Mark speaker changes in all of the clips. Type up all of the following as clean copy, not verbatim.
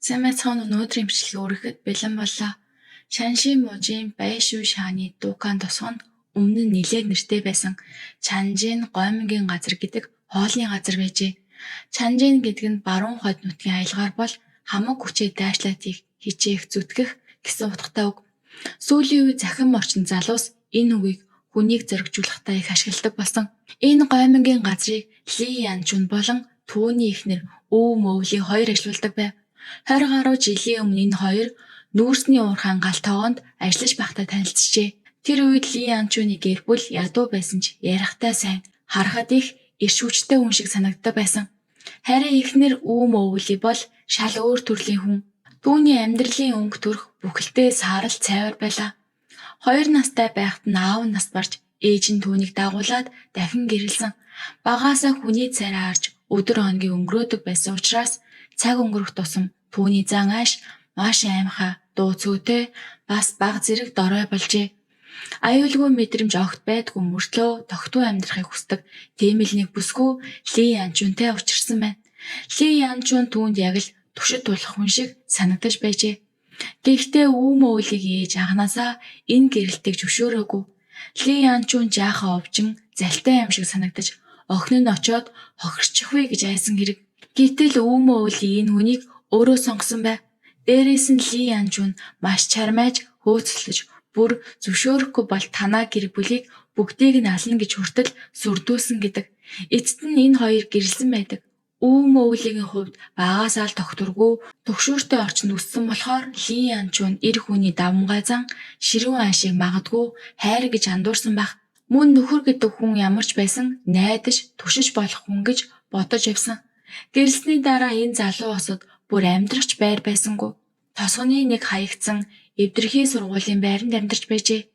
Speaker 1: Сайн байцгаана уу? Өнөөдрийн бичлэгээ үүрэхэд бэлэн боллоо. Шанши мужийн Байшү шааны Дукан тосгонд өмнө нь нэлээд нэртэй байсан Чанжин гоймонгийн газар гэдэг хоолны газар байжээ. Чанжин гэдэг нь баруун хойд нутгийн аялгаар бол хамаг хүчээ дайшлаад хийх, хичээх, зүтгэх гэсэн утгатай үг. Сүүлийн үе захин морчин залуус энэ үгийг хүнийг зоригжуулахдаа их ашигладаг болсон. Энэ гоймонгийн газрыг Ли Янчун болон түүний эхнэр Өө Мөвлийн хоёр ажиллаулдаг байв. 20 гаруй жилийн өмнө энэ хоёр нүүрсний уурхайн гал тогоонд ажиллаж байхдаа танилцжээ. Тэр үед Ли Янчуны гэр бүл ядуу байсан ч ярихтай сайн, харахад их эрч хүчтэй хүн шиг санагддаг байсан. Харин эхнэр Үү Мөвли бол шал өөр төрлийн хүн. Түүний амьдралын өнгө төрх бүхэлдээ саарал цайвар байлаа. 2 настай байхад нь аав нь нас барж, ээж нь түүнийг дагуулад дахин гэрэлсэн. Багаасаа хүний царай харж өдөр хоногийг өнгөрөөдөг байсан учраас цаг өнгөрөх тусам түүний зан ааш маш аймхай, дуу цөөтэй, бас бага зэрэг дорой болжээ. Аюулгүй мэдрэмж огт байдгүй мөртлөө тогтун амьдрахыг хүсдэг тийм л нэг бүсгүй Ли Янчунтай учирсан байна. Ли Янчун түүнд яг л түшид тулах хүн шиг санагдаж байжээ. Гэхдээ Үү Мөвлийг ээж анханасаа энэ гэрэлтийг зөвшөөрөөгүй. Ли Янчун жаахан овжин залтай юм шиг санагдаж охин нь очиод хохирчих вэ гэж айсан хэрэг. Гэтэл Үү Мөвли энэ хүнийг өөрөө сонгосон бай. Дээрээс нь Ли Янчун маш чармайж хөөцөлдөж бүр зөвшөөрөхгүй бол танаа гэр бүлийг бүгдийг нь ална гэж хүртэл сүрдүүлсэн гэдэг. Эцэст нь энэ хоёр гэрлэсэн байдаг. Үү Мөвлигийн хувьд багаасаа л тогтворгүй түгшүүртэй орчинд өссөн болохоор Ли Янчун эр хүний давамгай зан ширүүн аашийг магадгүй хайр гэж андуурсан байх. Мөн нөхөр гэдэг хүн ямар ч байсан найдаж түшиж болох хүн гэж бодож явсан. Гэрлэсний дараа энэ залуу осод бүр амьдрах ч байр байсангүй. Тосгоны нэг хаягдсан эвдэрхий сургуулийн байранд амьдарч байжээ.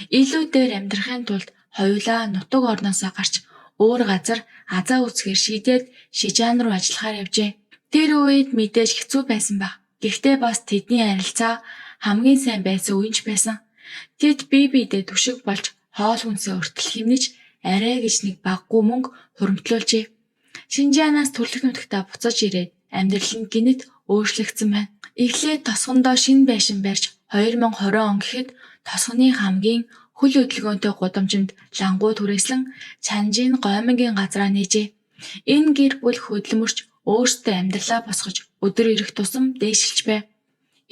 Speaker 1: Илүү дээр амьдрахын тулд хоёулаа нутаг орноосоо гарч өөр газар азаа үзэхээр шийдээд Шижаан руу ажиллахаар явжээ. Тэр үед мэдээж хэцүү байсан баг. Гэхдээ бас тэдний харилцаа хамгийн сайн байсан үе ч байсан. Тэд бие биедээ түшиг болж хоол хүнсээ өртөл хэмнэж арай гэж нэг багагүй мөнгө хуримтлуулжээ. Шинжаанаас төрлөх нутагтаа буцаж ирээд амьдрал нь гэнэт өөрчлөгдсөн байна. Эхлээд тосгондоо шинэ байшин барьж 2020 он гэхэд тосгоны хамгийн хөл хөдөлгөөнтэй гудамжинд лангуу түрээслэн Чанжин гоймонгийн газраа нээжээ. Энэ гэр бүл хөдөлмөрч өөрсдөө амьдралаа босгож өдөр ирэх тусам дээшилж байв.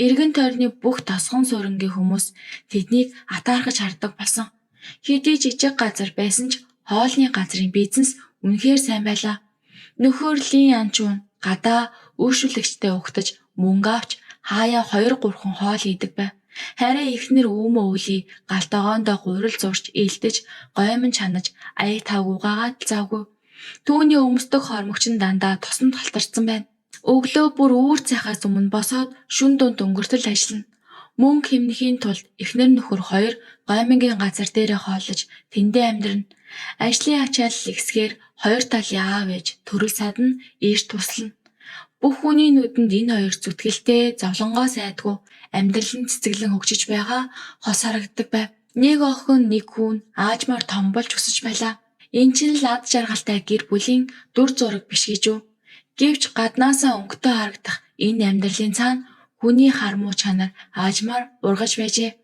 Speaker 1: Эргэн тойрны бүх тосгон суурингийн хүмүүс тэднийг атаархаж хардаг болсон. Хэдий жижиг газар байсан ч хоолны газрын бизнес үнэхээр сайн байлаа. Нөхөр Лин Янчун гадаа үйлшүүлэгчтэй угтаж мөнгө авч хаяа 2 3 хоол хийдэг байв. Харин эхнэр Үүмө өвлийн гал тогоондоо гурил зурж ээлдэж гоймон чанаж аяг тавгуугаагаад завгүй. Түүний өмсдөг хормогч нь дандаа тосонд халтарсан байна. Өглөө бүр үүр цайхаас өмнө босоод шүн дунд өнгөртөл ажиллана. Мөнгө хэмнэхийн тулд эхнэр нөхөр хоёр гоймонгийн газар дээрээ хооллож тэндээ амьдрна. Ажлын ачаалал ихсгээр хоёр талын аав ээж төрөл садна ирж туслана. Бүх хүний нүдэнд энэ хоёр зүтгэлтэй зовлонгоос айдгүй амьдрал нь цэцэглэн хөгжиж байгаа хос харагддаг байв. Нэг охин нэг хүн аажмаар том болж өсөж байлаа. Энэ чинь л ад жаргалтай гэр бүлийн дүр зураг биш гэж үү? Гэвч гаднаасаа өнгөтэй харагдах энэ амьдралын цаана хүний хар муу чанар аажмаар ургаж байжээ.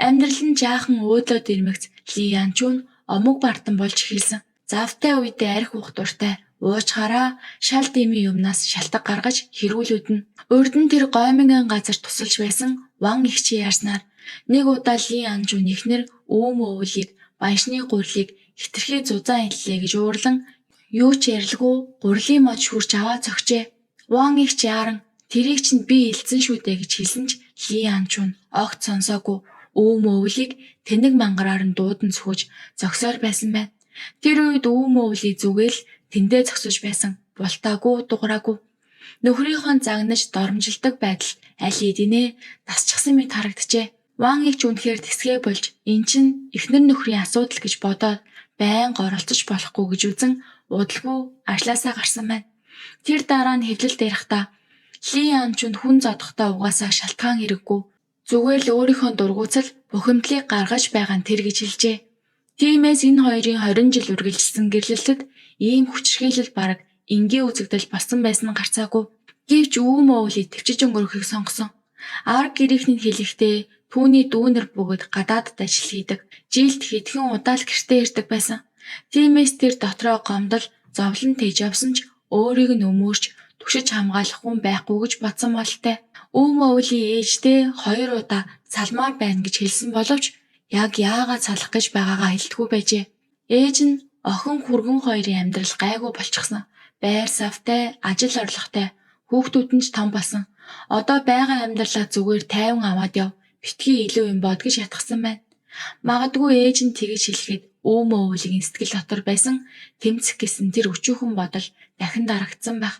Speaker 1: Амьдрал нь жаахан өөдлөө дэрмэгц Ли Янчун омог бартан болж эхэлсэн. Завтай үедээ архи уух дуртай уучхаараа шал дэмий юмнаас шалтаг гаргаж хэрүүлүүднэ. Урд нь тэр гоймонгийн газар тусалж байсан Ван эгчийн ярьснаар нэг удаа Ли Анжун эхнэр Үүм өвлийг баяшны гурилыг хэтэрхий зузаан хэллээ гэж уурлан юу ч ярилгүй гурилын мод шүрч аваа цогчээ. Ван эгч яаран тэрийг чинь би илдсэн шүү дээ гэж хэлсэн ч Ли Анчун огт сонсоогүй Үүм өвлийг тэнэг мангараар нь дуудан цөхөж зогсоор байсан байна. Тэр үед Үүм өвлийг зүгээл тэндээ зогсож байсан. Бултаагүй дуграагүй. Нөхрийнхөө загнаж доромжилдог байдал аль хэдийнэ тасчихсан мэт харагджээ. Ван эгч үнэхээр тэсгээ болж эн чинь эхнэр нөхрийн асуудал гэж бодоод байнга оролцож болохгүй гэж үзэн удалгүй ажлаасаа гарсан байна. Тэр дараа нь хэвлэлд ярихдаа Ли Янчунд хүн зодохдоо угаасаа шалтгаан хэрэггүй. Зүгээр л өөрийнхөө дургуутал бухимдлыг гаргаж байгаа нь тэр гэж хэлжээ. Тиймээс энэ хоёрын 20 жил үргэлжилсэн гэрлэлтэд ийм хүчирхийлэл бараг энгийн үзэгдэл болсон байсан нь гарцаагүй. Гэвч Өвмөөвлийг тэвчиж өнгөрөхийг сонгосон. Ар гэрийнхний хэлэхдээ түүний дүү нар бөгөөд гадаадд ажил хийдэг. Жилд хэдхэн удаа л гэртээ ирдэг байсан. Тиймээс тэр дотроо гомдол, зовлон тээж явсан ч өөрийг нь өмөөрч, түшиж хамгаалах хүн байхгүй гэж бодсон бололтой. Өвмөөвлийн ээжтэй 2 удаа салмаар байна гэж хэлсэн боловч яг яагаад салах гэж байгаагаа хэлдэггүй байжээ. Ээж нь охин хүргэн хоёрын амьдрал гайгүй болчихсон. Байр савтай, ажил орлоготой, хүүхдүүд нь ч том болсон. Одоо байгаа амьдралаа зүгээр тайван аваад яв. Битгий илүү юм бод гэж ятгсан байна. Магадгүй ээж нь тэгж хэлэхэд Өвмөөвлийн сэтгэл дотор байсан тэмцэх гэсэн тэр өчүүхэн бодол дахин дарагдсан байх.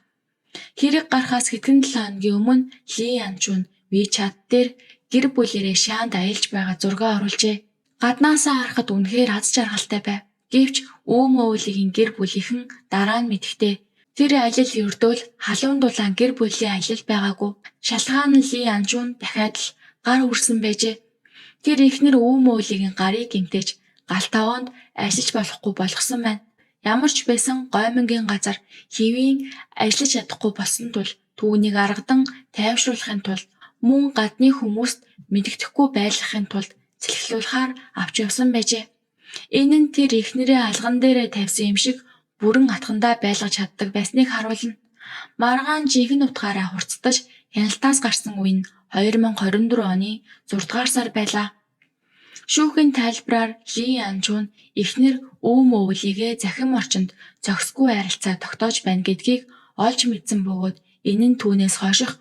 Speaker 1: Хэрэг гарахаас хэдхэн 7 хоногийн өмнө Ли Янчун WeChat дээр гэр бүлээрээ Шаанд аялж байгаа зургаа оруулжээ. Гаднаасаа харахад үнэхээр аз жаргалтай байв. Гэвч Өвмөөвлийн гэр бүлийнхэн дараа нь мэдэхдээ тэр аялал ердөөл халуун дулаан гэр бүлийн аялал байгаагүй. Шалтгаан нь Ли Янчун дахиад л гар хүрсэн байжээ. Тэр эхнэр Өвмөөвлийн гарыг гэмтээж гал тогоонд ажиллаж болохгүй болгосон байна. Ямар ч байсан гоймонгийн газар хэвийн ажиллаж чадахгүй болсон тул түүнийг аргадан тайвшруулахын тулд мөн гадны хүмүүст мэдэгдэхгүй байлгахын тулд сэлхлүүлэхээр авч явсан байжээ. Энэ нь тэр эхнэрээ алган дээрээ тавьсан юм шиг бүрэн атгандаа байлгаж чаддаг байсныг харуулна. Маргаан жинхэнэ утгаараа хурцдаж хяналтаас гарсан үе нь 2024 оны 6 дугаар сар байлаа. Шүүхийн тайлбараар Ли Янчун эхнэр Өвмөөвлийгээ цахим орчинд зохисгүй харилцаа тогтоож байна гэдгийг олж мэдсэн бөгөөд энэ нь түүнээс хойших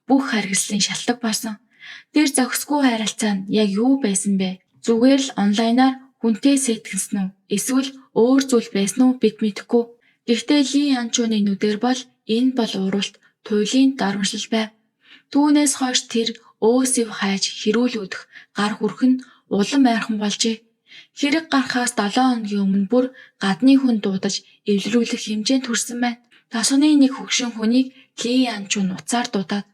Speaker 1: бүх харгислын шалтаг болсон. Тэр зохисгүй харилцаа нь яг юу байсан бэ? Зүгээр л онлайнаар хүнтэй сэтгэнсэн үү? Эсвэл өөр зүйл байсан уу бид мэдэхгүй. Гэхдээ Ли Янчуны нүдээр бол энэ бол уруулт туйлын доромжлол байв. Түүнээс хойш тэр өөсөв хайж хэрүүл үүдэх гар хүрэх нь улам ойрхон болжээ. Хэрэг гарахаас 7 хоногийн өмнө бүр гадны хүн дуудаж эвлэрүүлэх хэмжээнд хүрсэн байна. Тосгоны нэг хөгшин хүнийг Ли Янчун утсаар дуудаад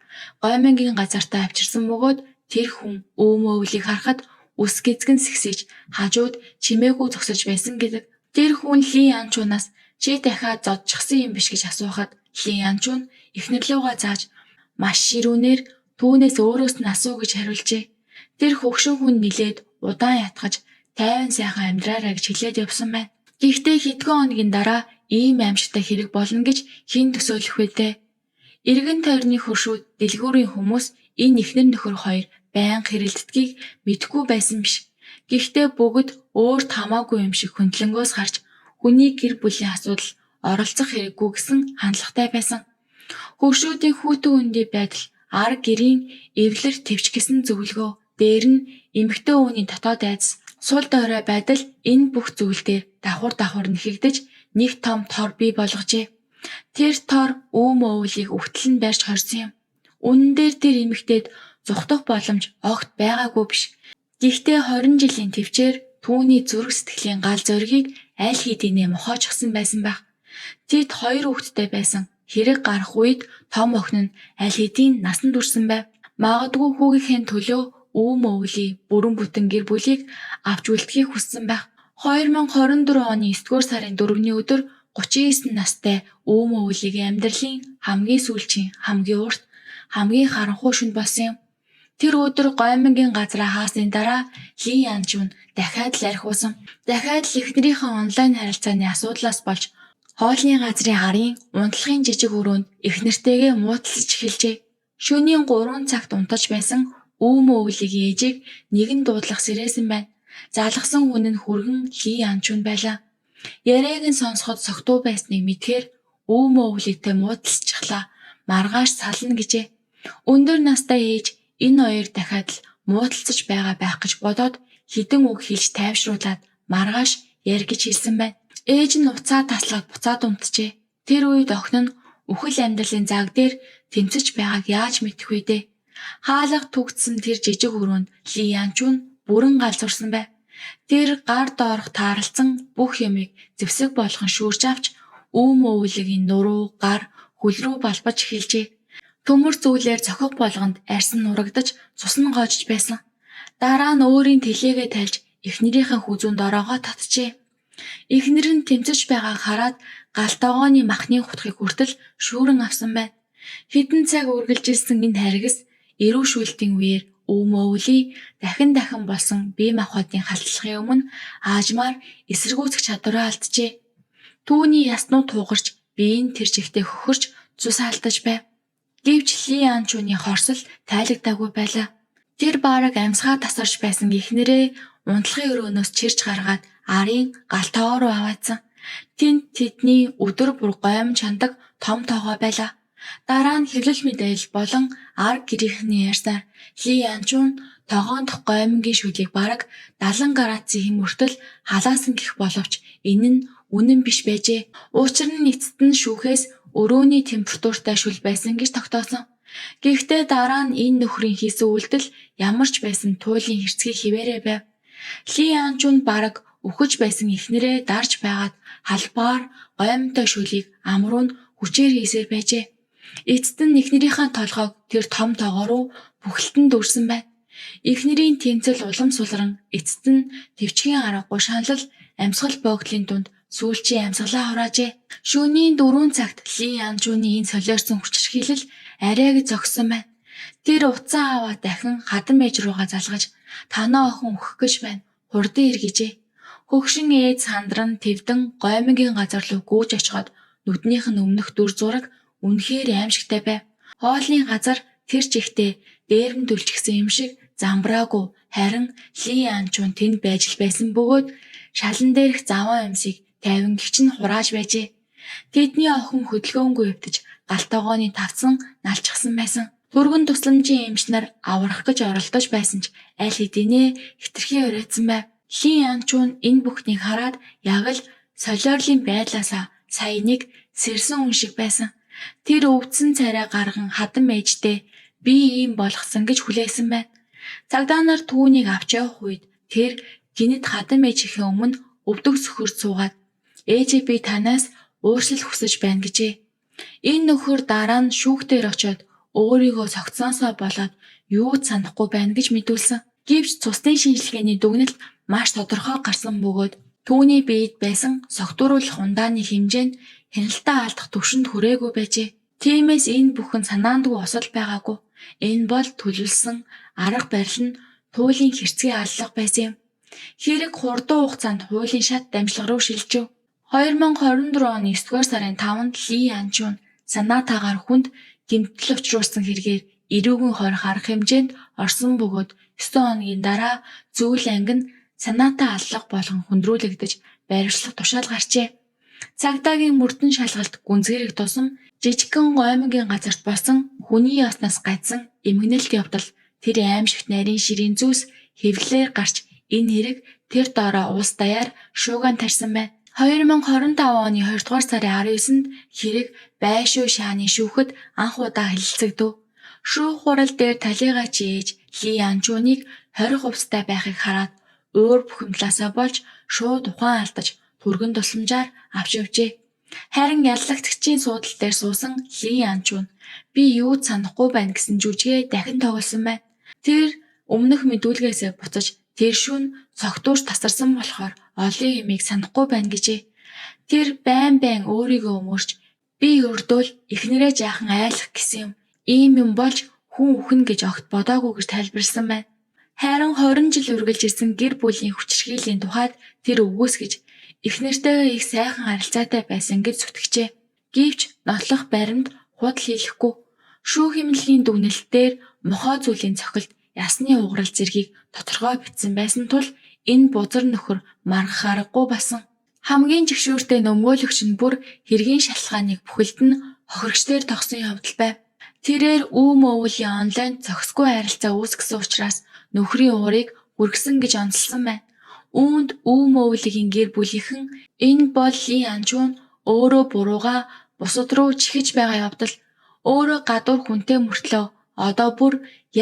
Speaker 1: гоймонгийн газартаа авчирсан бөгөөд тэр хүн Өвмөөвлийг харахад үс гэзгэн сэгсэж хажууд чимээгүй зогсож байсан гэдэг. Тэр хүн Ли Янчунаас чи дахиад зодчихсон юм биш гэж асуухад Ли Янчун эхнэр лүүгээ зааж маш ширүүнээр түүнээс өөрөөс нь асуу гэж хариулжээ. Тэр хөгшин хүн нилээд удаан ятгаж тайван сайхан амьдраарай гэж хэлээд явсан байна. Гэхдээ хэдхэн хоногийн дараа ийм аимшигтай хэрэг болно гэж хэн төсөөлөх вэ дээ? Эргэн тойрны хөршүүд дэлгүүрийн хүмүүс энэ эхнэр нөхөр хоёр байнга хэрэлддгийг мэдэхгүй байсан биш. Гэхдээ бүгд өөрт хамаагүй юм шиг хөндлөнгөөс харж хүний гэр бүлийн асуудал оролцох хэрэггүй гэсэн хандлагатай байсан. Хөршүүдийн хүйтэн үндий байдал ар гэрийн эвлэр тэвч гэсэн зөвлөгөө дээр нь эмэгтэй хүний дотоод айдас сул дорой байдал энэ бүх зүйл дээр давхар давхар нэхэгдэж нэг том тор бий болгожээ. Тэр тор Өвмөөвлийг өгтөл нь барьж хорьсон юм. Үнэн дээр тэр эмэгтэйд зугтах боломж огт байгаагүй биш. Гэхдээ 20 жилийн тэвчээр түүний зүрх сэтгэлийн гал зоригийг аль хэдийнэ мохоожсон байсан байх. Тэд 2 хүүхэдтэй байсан. Хэрэг гарах үед том охин нь аль хэдийн насанд хүрсэн байв. Магадгүй хүүгийнхээ төлөө Өвмөөвлийн бүрэн бүтэн гэр бүлийг авч үлдэхийг хүссэн байх. 2024 оны 9-р сарын 4-ний өдөр 39 настай Өвмөөвлийн амьдралын хамгийн сүүлчийн, хамгийн урт, хамгийн харанхуй шөнө болсон юм. Тэр өдөр гоймонгийн газраа хаасны дараа Ли Янчун дахиад л архиусан. Дахиад л эхнэрийнхээ онлайн харилцааны асуудлаас болж хоолны газрын арын унтлагын жижиг өрөөнд эхнэртэйгээ мууталцаж эхэлжээ. Шөнийн 3 цагт унтаж байсан Өвмөөвлийн ээжийг нэгэн дуудлага сэрээсэн байна. Залгасан хүн нь хүргэн Ли Янчун байлаа. Яриаг нь сонсоход согтуу байсныг мэдхээр Өвмөөвлийтэй мууталцчихлаа. Маргааш сална гэжээ. Өндөр настай ээж энэ хоёр дахиад л мууталцаж байгаа байх гэж бодоод хэдэн үг хэлж тайвшруулад маргааш ярь гэж хэлсэн байна. Ээж нь уцаа таслаад буцаад унтжээ. Тэр үед охин нь үхэл амьдралын заг дээр тэмцэж байгааг яаж мэдэх вэ дээ? Хаалга түгдсэн тэр жижиг өрөөнд Ли Янчун бүрэн галзуурсан байв. Тэр гар доорх тааралцсан бүх юмыг зэвсэг болгон шүүрч авч Өвмөөвлөгийн нуруу, гар, хөл рүү балбаж эхэлжээ. Төмөр зүйлээр цохих болгонд арьс нь нурагдаж, цус нь гоожиж байсан. Дараа нь өөрийн тэлээгээ тайлж эхнэрийнхээ хүзүүнд ороогоо татжээ. Эхнэр нь тэмцэж байгааг хараад гал тогооны махны хутгийг хүртэл шүүрэн авсан байна. Хэдэн цаг үргэлжилсэн энэ харгас эрүү шүүлтийн үеэр Өвмөөвлийн дахин дахин болсон бие махбодын халдлагын өмнө аажмаар эсэргүүцэх чадвараа алджээ. Түүний яснууд туугарч бие нь тэр чигтээ хөхөрч цус алдаж байв. Гэвч Ли Анчууны хорсол тайлагдаагүй байлаа. Тэр бараг амьсгаа тасарч байсан эхнэрээ унтлахын өрөөнөөс чирч гаргаад арын гал тогоо руу аваадсан. Тэнд тэдний өдөр бүр гоймон чандаг том тоогоо байлаа. Дараа нь хэвлэл мэдээлэл болон ар гэрийнхний ярьсаар Ли Анчуун тогоон дох гоймонгийн шүлийг бараг 70 градусын хэм хүртэл халаасан гэх боловч энэ нь үнэн биш байжээ. Учир нь эцэст нь шүүхээс өрөөний температуртай шүл байсан гэж тогтоосон. Гэхдээ дараа нь энэ нөхрийн хийсэн үйлдэл ямар ч байсан туйлын хэрцгий хэвээрээ байв. Ли Анчун бараг үхэж байсан эхнэрээ дарж байгаад халбаар гоймонтой шүлийг ам руу нь хүчээр хийсээр байжээ. Эцэст нь эхнэрийнхээ толгойг тэр том тогоо руу бүхэлдэн дүрсэн байна. Эхнэрийн тэмцэл улам сулран эцэст нь тэвчгийн аргагүй шаналл амьсгал боогдлын дунд сүүлчийн амьсгалаа хураажээ. Шөнийн 4 цагт Ли Анчууны энэ солиорсон хүчирхийлэл арайг зогссон байна. Тэр утсаа аваад дахин хадам ээж руугаа залгаж танаа охин үхэх гэж байна. Хурдан ир гэжээ. Хөгшин ээж сандран твдэн гоймонгийн газар руу гүйж очиход нүднийх нь өмнөх дүр зураг үнэхээр аимшигтай байв. Хоолны газар тэр чигтээ дээрэмдүүлчихсэн юм шиг замбраагүй харин Ли Анчуун тэнд байж л байсан бөгөөд шалан дээрх заван амьсыг тайван гिच нь хурааж байжээ. Тэдний охин хөдөлгөөнгүй өвдөж гал тогооны тавцан налчсан байсан. Түргэн тусламжийн эмч нар аврах гэж оролдож байсан ч аль хэдийнэ хэтэрхий оройтсан байв. Ли Анчуун энэ бүхнийг хараад яг л солиорлын байдлаасаа сая нэг сэрсэн хүн шиг байсан. Тэр өвдсөн царай гарган хадам ээжтэй би ийм болгосон гэж хүлээсэн байна. Цагдаа нар түүнийг авч явах үед тэр гэнэт хадам ээжийнхээ өмнө өвдөг сөхөрч суугаад ээжээ би танаас уучлал хүсэж байна гэжээ. Энэ нөхөр дараа нь шүүхтэр очиод өөрийгөө согтсоосоо болоод юу ч санахгүй байна гэж мэдүүлсэн. Гэвч цусны шинжилгээний дүгнэлт маш тодорхой гарсан бөгөөд түүний биед байсан согтууруулах ундааны хэмжээ нь хяналтаа алдах түвшинд хүрээгүй байжээ. Тиймээс энэ бүхэн санаандгүй осол байгаагүй. Энэ бол төлөвлөсөн арга барил нь туйлын хэрцгий аллага байсан юм. Хэрэг хурдан хугацаанд хуулийн шат дамжлага руу шилжив. 2024 оны 9-р сарын 5-нд Ли Анчуун санаатаагаар хүнд гэмтэл учруулсан хэрэгээр эрүүгэн хорих арга хэмжээнд орсон бөгөөд 9 хоногийн дараа зүүл анги нь санаатай аллага болгон хүндрүүлэгдэж баривчлах тушаал гарчээ. Цагдаагийн мөрдөн шалгалт гүнзгийрэх тусам жижигхэн гоймонгийн газарт болсон хүний ёсноос гайдсан эмгэнэлт явдал тэр аимшигт нарийн ширийн зүйлс хэвлэлээр гарч энэ хэрэг тэр доороо улс даяар шуугиан тарьсан байна. 2025 оны 2 дугаар сарын 19-нд хэрэг Байшуу шааны шүүхэд анх удаа хэлэлцэгдэв. Шүүх хурал дээр талийгаач ээж Ли Анчууныг 20 хувцастай байхыг хараад уур бухимдлаасаа болж шууд ухаан алдаж түргэн тусламжаар авч явжээ. Харин яллагчийн суудал дээр суусан Ли Анчуун би юу ч санахгүй байна гэсэн жүжигээ дахин тоглосон байна. Тэр өмнөх мэдүүлгээсээ буцаж тэр шөнө согтуур тасарсан болохоор олон юмыг санахгүй байна гэжээ. Тэр байн байн өөрийгөө өмөрч би өрдөөл эхнэрээ жаахан айлах гэсэн юм. Ийм юм болж хүн үхнэ гэж огт бодоогүй гэж тайлбарласан байна. Харин 20 жил үргэлж ирсэн гэр бүлийн хүчирхийллийн тухайд тэр үгүйсгэж эхнэртэйгээ их сайхан харилцаатай байсан гэж зүтгэжээ. Гэвч нотлох баримт худал хийлэхгүй. Шүүх хэмнэлийн дүгнэлтээр мохой зүйлийн цохилт ясны уграл зэргийг тодорхой бичсэн байсан тул энэ бузар нөхөр маргах аргагүй болсон. Хамгийн жигшүүртэй нөмгөөлөгч нь бүр хэргийн шалтгааныг бүхэлд нь хохирогч дээр тогсон явдал байв. Тэрээр Өвмөөвлийн онлайн зохисгүй харилцаа үүсгэсэн учраас нөхрийн уурыг хүргэсэн гэж онцолсон байна. Үүнд Өвмөөвлийн гэр бүлийнхэн энэ бол Ли Анчуун өөрөө буруугаа бусад руу чихэж байгаа явдал өөрөө гадуур хүнтэй мөртлөө одоо бүр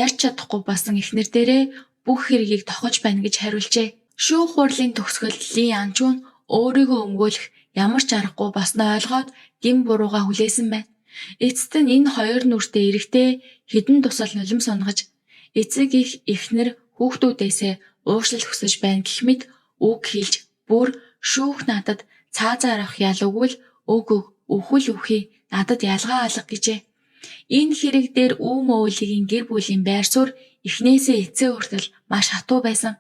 Speaker 1: ярьж чадахгүй болсон эхнэр дээрээ бүх хэргийг тохож байна гэж хариулжээ. Шүүх хурлын төгсгөлд Ли Анчуун өөрийгөө өмгөөлөх ямар ч аргагүй болсноо ойлгоод гэм буруугаа хүлээсэн байна. Эцэст нь энэ хоёр нүртэй эрэгтэй хэдэн дусал нулимс унгаж эцэг эх эхнэр хүүхдүүдээсээ уучлал хүсэж байна гэх мэт үг хэлж бүр шүүх надад цаазаар авах ял өгвөл өг өг өвхөл өвхий надад ялгаа алга гэжээ. Энэ хэрэг дээр Үүм өвлөгийн гэр бүлийн байр суурь эхнээсээ эцсээ хүртэл маш хатуу байсан.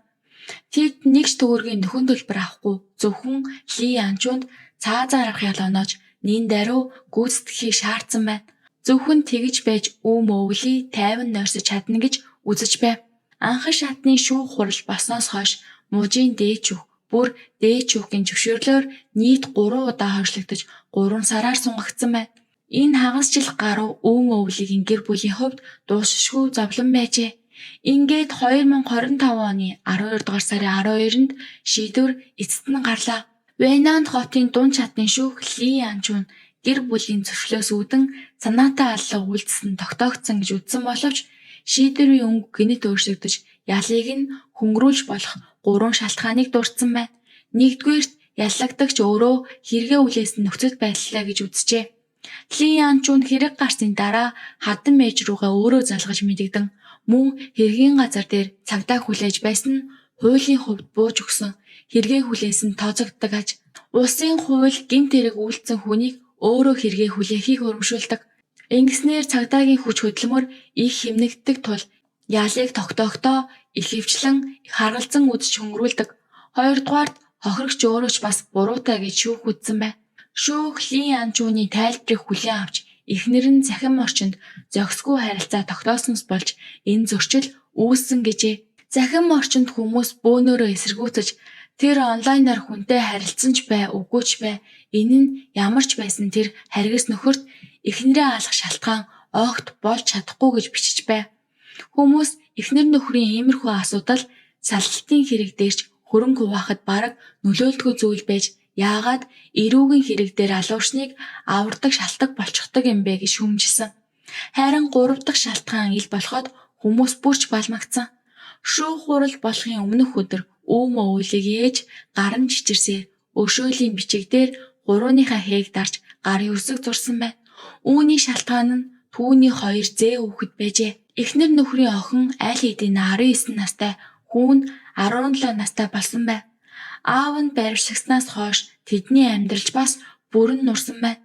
Speaker 1: Тэд нэг ч төгрөгийн нөхөн төлбөр авахгүй зөвхөн Ли Янчунд цаазаар авах ял оноож нин даруй гүйцэтгэхийг шаардсан байна. Зөвхөн тэгж байж Үүм өвлий тайван нойрсож чадна гэж үзэж байв. Анхан шатны шүүх хурал болсноос хойш мужийн дээд шүүх бүр дээд шүүхийн зөвшөөрлөөр нийт 3 удаа хойшлогдож 3 сараар сунгагдсан байна. Энэ хагас жил гаруй Үүм өвлөгийн гэр бүлийн хувьд дуусшгүй зовлон байжээ. Ингээд 2025 оны 12 дугаар сарын 12-нд шийдвэр эцэст нь гарлаа. Вэнанд хотын дунд шатны шүүх Ли Янчун гэр бүлийн зөрчлөөс үүдэн санаатай аллаа үйлдэлсэн тогтоогдсон гэж үзсэн боловч шийдвэрийн өнгө гэнэт өөрчлөгдөж ялыг нь хөнгөрүүлж болох 3 шалтгааныг дурдсан байна. Нэгдүгээрт яллагдагч өөрөө хэрэгээ хүлээсэн нөхцөл байдлаа гэж үзжээ. Ли Янчун хэрэг гарсны дараа хадан ээж рүүгээ өөрөө залгаж мэдэгдэн мөн хэргийн газар дээр цагдаа хүлээж байсан нь хуулийн хувьд бууж өгсөн хэрэгээ хүлээсэн тооцогддог аж. Улсын хууль гэмт хэрэг үйлдсэн хүнийг өөрөө хэрэгээ хүлээхийг урамшуулдаг. Ингэснээр цагдаагийн хүч хөдөлмөр их хэмнэгддэг тул ялыг тогтоохдоо ихэвчлэн харгалзан үзэж хөнгөрүүлдэг. Хоёрдугаарт хохирогч өөрөө ч бас буруутай гэж шүүх үзсэн байна. Шүүх Ли Янчууны тайлбарыг хүлээн авч эхнэр нь цахим орчинд зохисгүй харилцаа тогтоосноос болж энэ зөрчил үүссэн гэжээ. Цахим орчинд хүмүүс бөөнөрөө эсэргүүцэж тэр онлайнаар хүнтэй харилцсан ч бай үгүй ч бай энэ нь ямар ч байсан тэр харгас нөхөрт эхнэрээ алах шалтгаан огт болж чадахгүй гэж бичиж бай. Хүмүүс эхнэр нөхрийн иймэрхүү асуудал саллалтын хэрэг дээрч хөрөнгө хуваахад бараг нөлөөлдгүй зүйл байж яагаад эрүүгийн хэрэг дээр алуурчныг авардаг шалтаг болчихдог юм бэ гэж шүүмжилсэн. Харин 3 дахь шалтгаан ил болоход хүмүүс бүрч балмагцсан. Шүүх хурал болохын өмнөх өдөр Үүм өвлийг ээж гаран чичирсээр өшөөлийн бичиг дээр гурууныхаа хээг дарж гарын үсэг зурсан байна. Үүний шалтгаан нь түүний 2 зээ хүүхэд байжээ. Эхнэр нөхрийн охин аль хэдийн 19 настай, хүү нь 17 настай болсон байв. Аав нь баривчлагдсанаас хойш тэдний амьдралж бас бүрэн нурсан байна.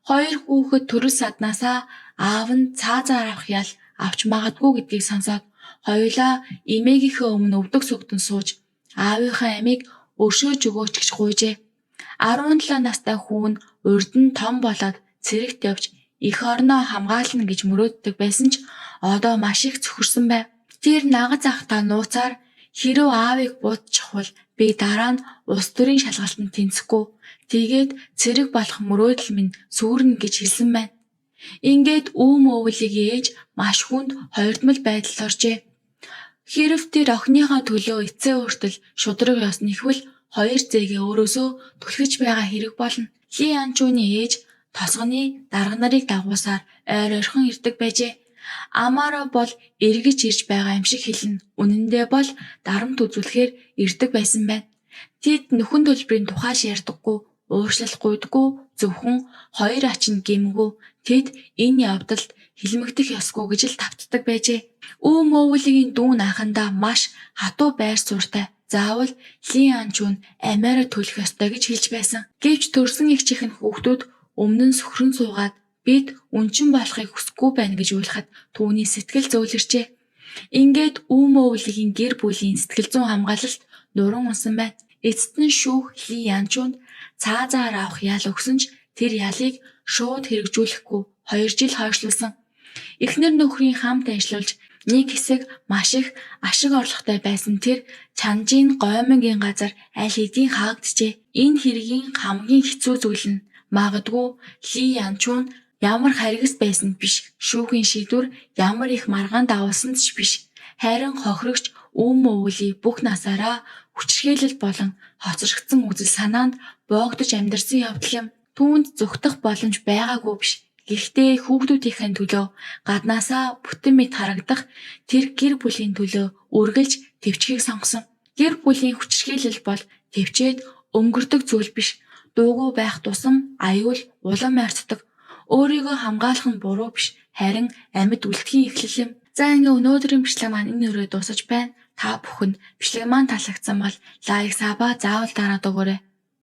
Speaker 1: 2 хүүхэд төрөл саднаасаа аав нь цаазаар авах ял авч магадгүй гэдгийг сонсоод хоёулаа эмээгийнхээ өмнө өвдөг сүгдэн сууж аавынхаа амийг өршөөж өгөөч гэж гуйжээ. 17 настай хүү нь урд нь том болоод цэрэгт явж эх орноо хамгаална гэж мөрөөддөг байсан ч одоо маш их цөхөрсөн байв. Тэр нагаз ахтаа нууцаар хэрв аавыг буудчихвал би дараа нь улс төрийн шалгалтанд тэнцэхгүй тэгээд цэрэг болох мөрөөдөл минь сүйрнэ гэж хэлсэн байна. Ингээд Үүм өвлийг ээж маш хүнд хоёрдмол байдалд оржээ. Хэрв тэр охиныхоо төлөө эцсээ хүртэл шударга ёс нэхвэл 2 зээгээ өөрөөсөө түлхэж байгаа хэрэг болно. Ли Янчууны ээж тосгоны дарга нарыг дагуулсаар ойр ойрхон ирдэг байжээ. Амаараа бол эргэж ирж байгаа юм шиг хэлнэ. Үнэндээ бол дарамт үзүүлэхээр ирдэг байсан байна. Тэд нөхөн төлбөрийн тухай ярьдаггүй, уушлал гуйдаггүй, зөвхөн 2 ач нь гэмгүй. Тэд энэ явдалд хилмигдэх ёсгүй гэж л тавтдаг байжээ. Үүм өвлөгийн дүү анхандаа маш хатуу байр суурьтай. Заавал Ли Янчун амиараа төлөх ёстой гэж хэлж байсан. Гэвч төрсөн эгчийнх нь хүүхдүүд өмнө нь сөхрөн суугаад бид үнчин болохыг хүсэхгүй байна гэж уйлахад түүний сэтгэл зөөлрчээ. Ингээд Үүм өвлөгийн гэр бүлийн сэтгэл зүйн хамгаалалт нуран унсан байна. Эцэст нь шүүх Ли Янчунд цаазаар авах ял өгсөн ч тэр ялыг шууд хэрэгжүүлэхгүй 2 жил хойшлуулсан. Эхнэр нөхрийн хамт ажиллуулж нэг хэсэг маш их ашиг орлоготой байсан тэр Чанжийн гоймонгийн газар аль хэдийн хаагджээ. Энэ хэргийн хамгийн хэцүү зүйл нь магадгүй Ли Янчун ямар харгас байсан биш, шүүхийн шийдвэр ямар их маргаан дагуулсан ч биш. Харин хохирогч Үүм өвлий бүх насаараа хүчирхийлэл болон хоцрогдсон үзэл санаанд боогдож амьдарсан явдал юм. Түүнд зүхтах боломж байгаагүй биш. Гэхдээ хүүхдүүдийнхээ төлөө гаднаасаа бүтэн мэт харагдах тэр гэр бүлийн төлөө үргэлж тэвчхийг сонгосон. Гэр бүлийн хүчирхийлэл бол тэвчээд өнгөрдөг зүйл биш. Дуугүй байх тусам аюул улам ойртдог. Өөрийгөө хамгаалах нь буруу биш, харин амьд үлдэхийн эхлэл юм. За ингээ өнөөдрийн бичлэг маань энэ өрөө дуусаж байна. Та бүхэнд бичлэг маань таалагдсан бол лайк, саба заавал дараад өгөөрэй.